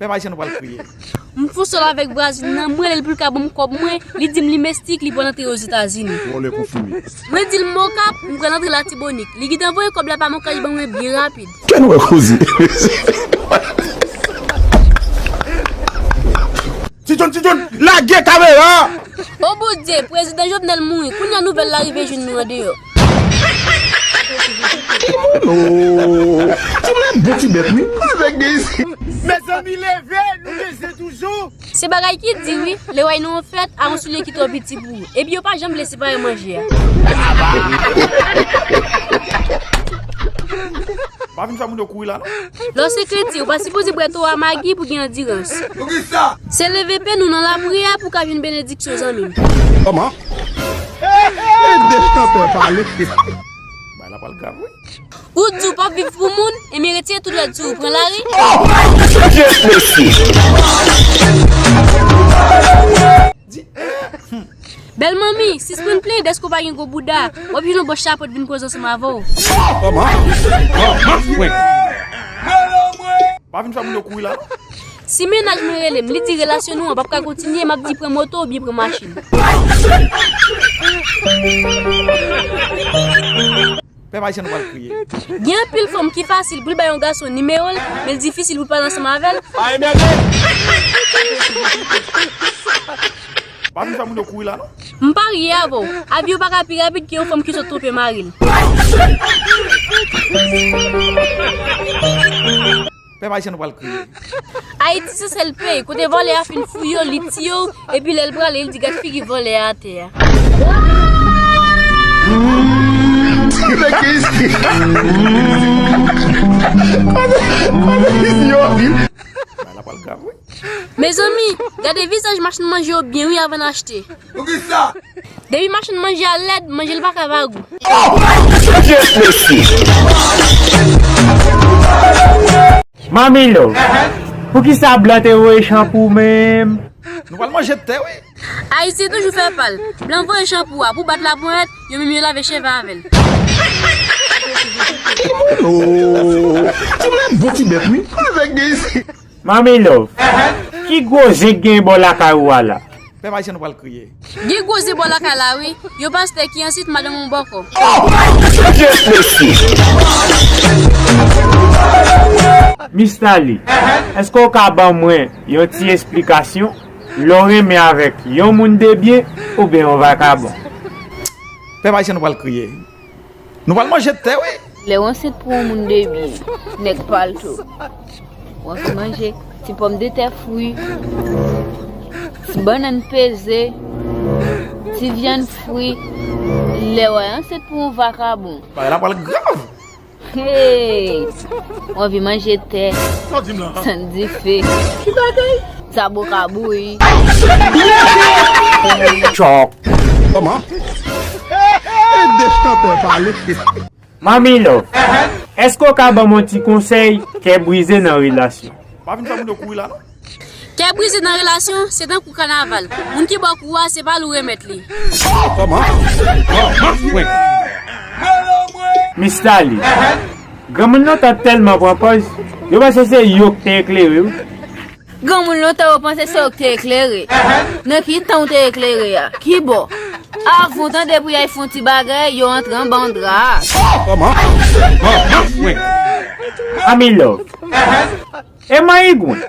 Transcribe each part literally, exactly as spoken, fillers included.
Pèp ayisyen, nou pral kriye. M fon sòl avèk vwazin nan, m rele l pou l ka ban m kòb mwen, li di m li mestik, li pral antre Ozetazini. Vòlè konfime. Mwen di l m Okap, m pral antre Latibonit. Li gentan voye kòb la pa Moncash ban mwen byen rapid. Kè nou wè koze. Ti John, Ti John, lage kamera! O Bondye, prezidan Jovenel mouri, kounye a nouvèl la rive jwenn nou andeyò. Oh, ti mwen bon ti bèt, wi. Nèg gen isi. Mezanmi, leve, nou bezwen toujou. Se bagay ki di, wi. Lè w al nan yon fèt, a yon soulye ki twò piti pou ou. Epi yo pa janm vle separe manje a. Pa vin fè moun yo kouri la, non. Lè w se kretyen, ou pa sipoze bwè towa magi pou gen andirans. Poukisa? Se leve pen nou nan lapriyè pou ka jwenn benediksyon, zanmi m. Kòman? E de chantè pale. Bay la pral grav, wi. Ou di w p ap viv pou moun, ebyen retire tout rèd sou ou, pran lari. Yes, mesye. Bèl manmi, sispann plenyen dèske w pa gen gwo bouda. W ap jwenn yon bòs chapot vin koze ansanm avè w. Kòman? Kòman? Pa vin fè moun yo kouri la, non. Si mennaj mwen rele m, li di relasyon nou an p ap ka kontinye, m ap di pran moto oubyen pran machin. Pèp ayisyen, nou pral kriye. Gen anpil fanm ki fasil pou l bay yon gason nimewo l, men l difisil pou l pale ansanm avè l. Pa vin fè moun yo kouri la, non. M parye avè w, avi w pa ka pi rapid ke yon fanm ki sot twonpe mari l. Pèp ayisyen, nou pral kriye. Ayiti se sèl peyi kote vòlè a fin fouye w, li tiye w, epi lè l prale, li di gad figi vòlè a atè a. Bagay la pral grav, wi. Mezanmi, gade vizaj machann manje yo byen wi avan n achte. Poukisa? Depi machann manje a lèd, manje l pa ka pa gou. Oh! Yes, mesye. Manmi Love, poukisa blan te voye chan pou menm? Nou pral manje tè, wi. Ayisyen toujou fè pa l. Blan voye chan pou a, pou bat laponyèt, yo menm yo lave cheve avè l. Oh, ti mwen bon ti bèt, wi. Nèg gen isi. Manmi Love, ki gwo zen k gen bò lakay ou a la? Pèp ayisyen, nou pral kriye. Gen gwo zen bò lakay la, wi. Yon pastè ki ansent, madanm yon bòkò. Yes, mesye. Mistali, èske w ka ban mwen yon ti esplikasyon lè w renmen avèk yon moun de byen oubyen yon vakabon? Pèp ayisyen, nou pral kriye. Nou pral manje tè, wi. Lè w ansent pou yon moun de byen, nèg palto. W anvi manje ti pòmdetè fri, ti bannann peze, ti vyann fri. Lè w ansent pou yon vakabon. Bagay la pral grav. Hey! W anvi manje tè, sann dife. Ki bagay? Zaboka bouyi. Chòk. Kòman? E de chantè pale. Manmi Love, èske w ka ban m yon ti konsèy kè brize nan relasyon? Pa vin fè moun yo kouri la, non. Kè brize nan relasyon, se tankou kanaval. Moun ki ba w kou a, se pa li w remèt li. Kòman? Kòman? Mistali, granmoun lontan tèlman pran pòz, yo panse se yo k te eklere wi. Granmoun lontan yo panse se yo k te eklere. Nan ki tan w te eklere a? Ki bò? Avan w tande pou y al fè yon ti bagay, yo antre anba yon dra. Kòman? Kòman? Manmi Love. E Mayigwen?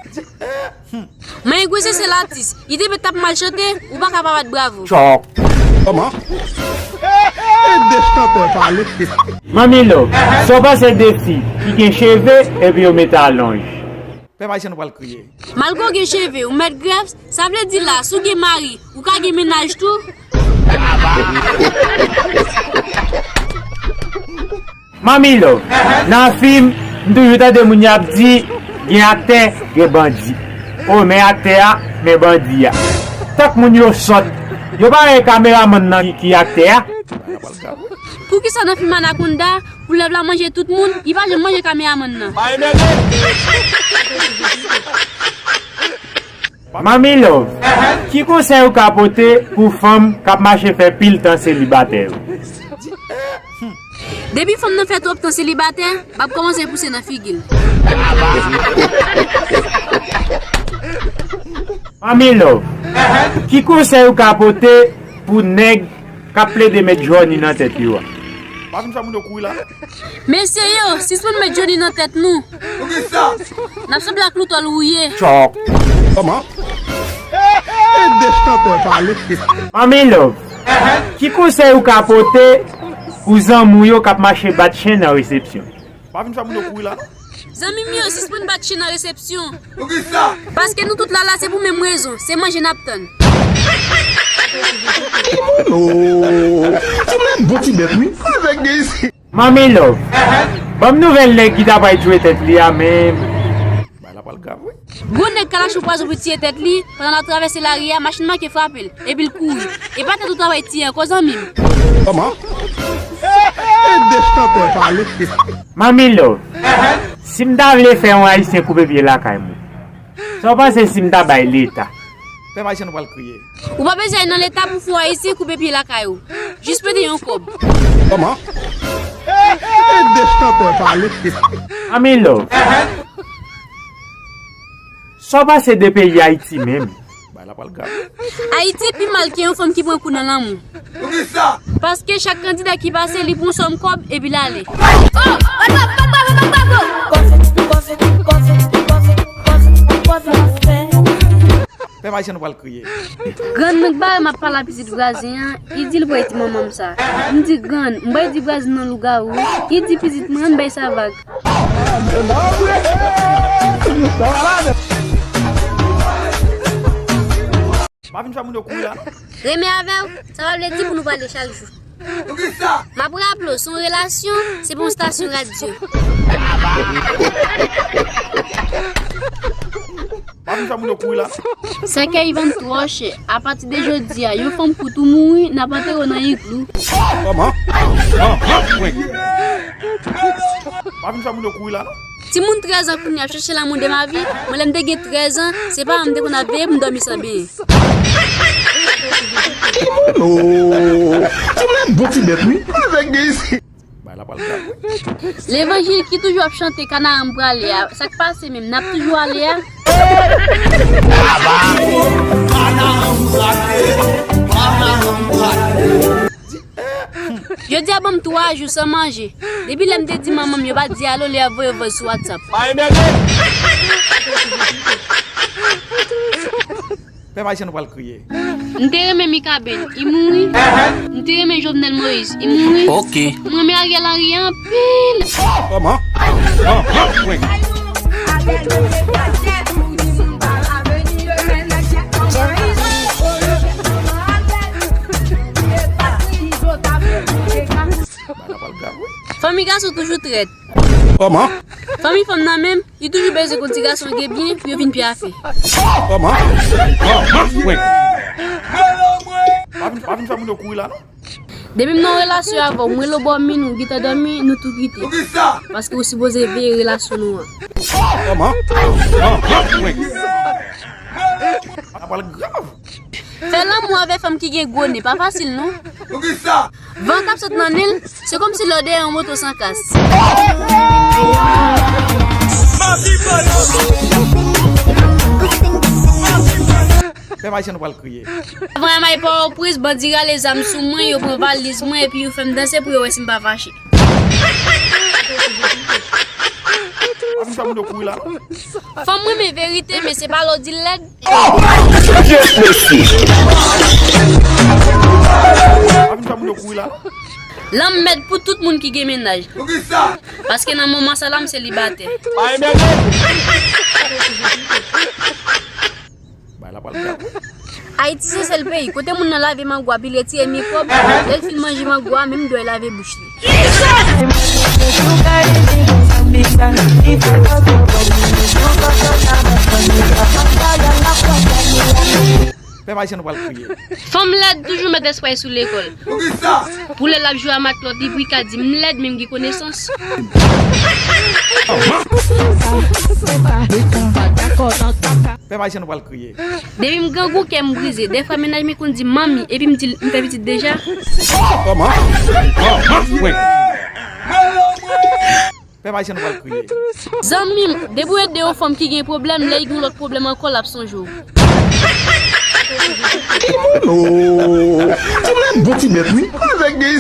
Mayigwen se sèl atis. Li te mèt t ap mal chante, ou pa ka pa bat bravo. Chòk. Kòman? E de chantè pale. Manmi Love, sa w panse de fi ki gen cheve epi yo mete alonj? Pèp ayisyen, nou pral kriye. Malgre w gen cheve, ou mèt grèf, sa vle di la, si w gen mari, ou ka gen mennaj tou? Manmi Love, nan fim, m toujou tande moun y ap di, gen aktè, gen bandi. O, men aktè a, men bandi a. Tank moun yo sòt. Yo pa wè kameramann nan ki, ki aktè a? Poukisa nan fim Anaconda, pou lèv la manje tout moun, li pa janm manje kameramann nan? Manmi Love, ki konsèy ou ka pote pou fanm k ap mache fè pil tan selibatè yo? Depi fanm nan fè twòp tan selibatè, m ap kòmanse pouse nan figi l. Manmi Love, ki konsèy ou ka pote pou nèg k ap plede met Johnny nan tèt yo a? Pa vin fè moun yo kouri la. Mesye yo, sispann met Johnny nan tèt nou. Poukisa? N ap sanble ak loutòl wouye. Chòk. Kòman? E de chantè pale. Manmi Love, ki konsèy ou ka pote pou zanmi w yo k ap mache bat chen nan resepsyon? Pa vin fè moun yo kouri la, non. Zanmi m yo, sispann bat chen nan resepsyon. Poukisa? Paske nou tout la la, se pou menm rezon. Se manje n ap tann. Oh, ti mèt bon ti bèt, wi. Avèk gen isi. Manmi Love, ban m nouvèl nèg ki ta pral tiye tèt li a menm. Bagay la pral grav, wi. Gwo nèg kalachou pwazon pou tiye tèt li, pandan l ap travèse lari a, machin manke frape l, epi l kouri. E pa tèt ou ta pral tiye ankò, zanmi m. Kòman? E de chantè pale. Manmi Love, si m ta vle fè yon Ayisyen koupe pye lakay mwen, sa w panse si m ta bay Leta? Pèp Ayisyen, nou pral kriye. Ou pa bezwen al nan Leta pou fè w Ayisyen koupe pye lakay ou. Jis prete yon kòb. Kòman? E de chantè pale. Manmi Love, sa w panse de peyi Ayiti menm? Bagay la pral grav. Ayiti pi mal ke yon fanm ki pran kou nan lanmou. Poukisa? Paske chak kandida ki pase, li pran sòm kòb epi l ale. Pèp Ayisyen, nou pral kriye. Grann mwen k bare m ap pale a pitit vwazen an, li di l pral di manman m sa. M di, "Grann, m pral di vwazen nan lougawou." Li di, "Pitit mwen, ann bay sa vag." Pa vin fè moun yo kouri la, non. Renmen avè w, sa pa vle di pou nou pale chak jou. Poukisa? M ap raple w, se yon relasyon, se pa yon estasyon radyo. Pa vin fè moun yo kouri la, non. Sèkèy vann twò chè. Apati de jodi a, yon fanm kout ou mouri, n ap antere w nan iglou. Kòman? Pa vin fè moun yo kouri la, non. Timoun trèz an kounye a ap chèche l'amour de ma vie. Mwen, lè m te gen trèz an, se paran m te konn ap veye pou m dòmi san benyen. Oh, ti mèt bon ti bèt, wi. Avèk gen isi. Bagay la pral grav, wi. Levanjil ki toujou ap chante Kanaran m prale a, sa k pase menm, n ap toujou ale a? Jodi a ban m twa jou san manje. Depi lè m te di manman m yo pa di alo, li ap voye vòs sou WhatsApp. Pèp Ayisyen, nou pral kriye. M te renmen Mikaben, li mouri. M te renmen Jovenel Moïse, li mouri. Ok. M renmen Ariel Henry anpil. Kòman? Bagay la pral grav, wi. Fanmi gason toujou trèt. Kòman? Fanmi fanm nan menm, li toujou bezwen konn ti gason gen byen pou yo vin pyafe. Kòman? Kòman? Wi. Pa vin, pa vin fè moun yo kouri la, non. Depi m nan relasyon avè w, m rele w bò min, ou gentan dòmi, nou tou kite. Paske ou sipoze veye relasyon nou an. Kòman? Kòman? Wi. Sa pral grav. Fè lanmou avè fanm ki gen gwo nen pa fasil non. Poukisa? Van k ap sot nan nen l, se kòmsi lè w dèyè yon moto san kas. Pèp Ayisyen, nou pral kriye. Avan M I Pòtoprens, bandi rale zam sou mwen, yo pran valiz mwen epi yo fè m danse pou yo wè si m pa fache. Pa vin fè moun yo kouri la non. Fanm renmen verite, men se pa lè w di l lèd. Oh, Dieu merci. Pa vin fè moun yo kouri la non. Lanmèd pou tout moun ki gen mennaj. Poukisa? Paske nan moman sa la, m selibatè. Bay mèt. Bay la pral grav. Ayiti se sèl peyi kote moun nan lave mango a, pi retire mikwòb, lè l fin manje mango a, menm dwèl lave bouch li. Pèp Ayisyen, nou pral kriye. Fanm lèd toujou met espray sou lekòl. Poukisa? Pou lè l ap jwe a matlòt, li pou l ka di, "M lèd, men m gen konesans." Pèp Ayisyen, nou pral kriye. Depi m grangou, kè m brize. Dèfwa mennaj mwen konn di m manmi, epi m di l m fè pitit deja. Kòman? Kòman? Wi. Pèp ayisyen nou pral kriye. Zanmi m, depi w ede yon fanm ki gen pwoblèm, lè l gen yon lòt pwoblèm ankò, l ap sonje w. Timoun, oh, timoun bon ti bèt wi.